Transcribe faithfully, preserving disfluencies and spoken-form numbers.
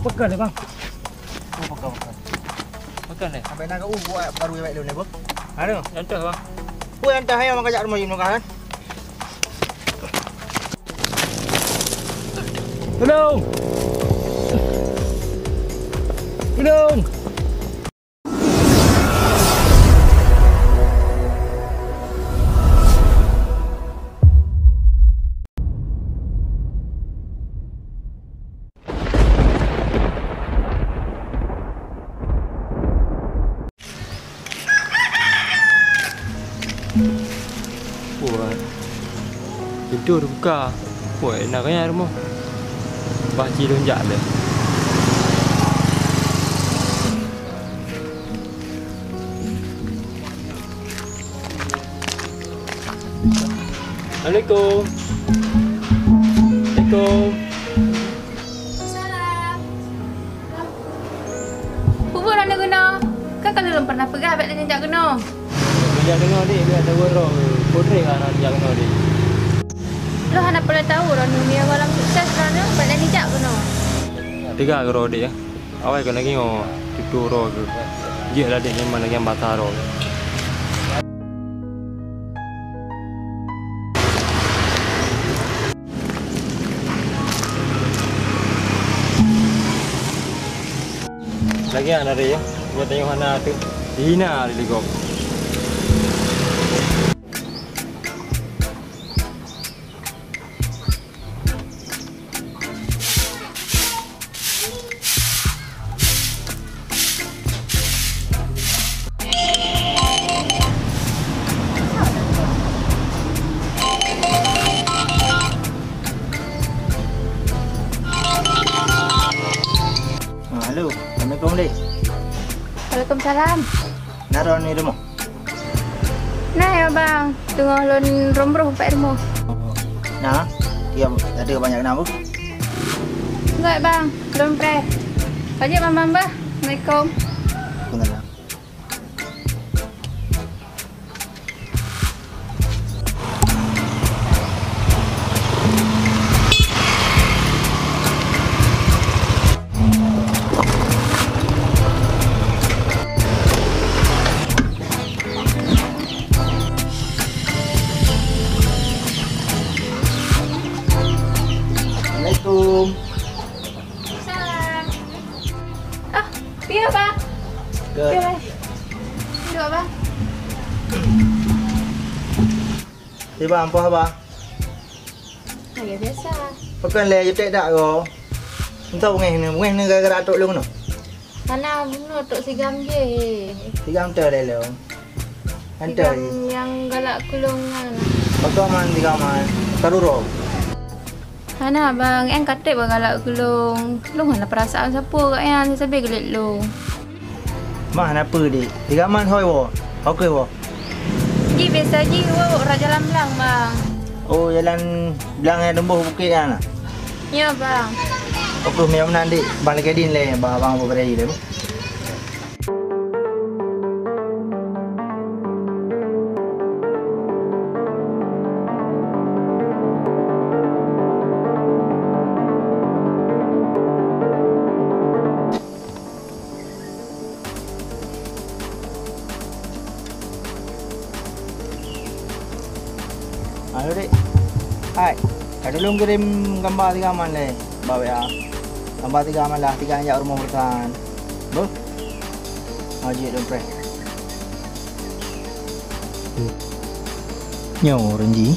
Pekan deh, Bang. Oh, pekan, pekan. Pekan deh. Sampai nak ke, uh, buat baru yang baik dulu ni, Bang. Ada. Contoh, Bang. Buat yang dah yang makan jak rumah Imam kan? Tolong! Tolong! Wah, pintu teubuka. Wah, na keuh nyan rumoh. Bah ci lôn jak lé. Assalamualaikum. Assalamualaikum. Salam. Peue buet droeneuh keunoe? Kan ka lôn pernah peugah bèk lé neujak keunoe. Neujak keunoe, Dek, bèk tawoe droe. Peue trép ka neujak keunoe, Dek? Lôn hana peureulee tawoe droeneuh, meunyoe gohlom sukses droeneuh, bèk lé neujak keunoe. Teuga keudroe, Dek, ya. Awai keuneuk ngieng, tutoe droe keuh. Jeuet lah, Dek, memang lagèe bata droe. Lagèe nyan, Dek, ya. Nyoe tanyoe hana teu-, dihina lé gob. Ah, halo. Assalamualaikum, Dek. Waalaikumsalam. Na droeneuh di rumoh? Na, ya, Bang. Teungoh lôn rhom broh bak rumoh. Na, ya, ada banyak kenapa? Enggak, Bang. Lôn preh. Pajak Bang, Bang, bah. Assalamualaikum. Waalaikumsalam. Assalamualaikum. Salam. Ah, piye, Bang? Good. Piye, Bang? Duduk, Bang. Di Bang, apa haba? Ya, biasa. Pakon lé, jutek dak ko? Entah bungéh ni, bungéh ni gara-gara atuk lôn noh. Hana bunoe, tok, sigam jih. Sigam teu lé lôn. Sigam nyang galak keu lôn nyan. Pakon man sigam man? Karuro. Hana, Bang, nyan ka trép galak keu lôn. Lôn hana peurasaan sapeue gobnyan, sabe geulet lôn. Mah, na peue, Dek? Sigam man hôi woe. Hôi keuh woe. Jih biasa jih woe rot jalan blang, Bang. Oh, jalan blang nyang teumbôh bukét nyan na? Ya, Bang. Oke, meunyo meunan, Dek, bang lagèe din lé, ba abang beubri lé. Halo, Dek. Hai, ka tulông kirém gamba tiga man lé bak W A. Gamba tiga man lah, tiga jak rumoh Burhan. Beuh. Ha, jeuet lôn preh. Nyoe, Renji.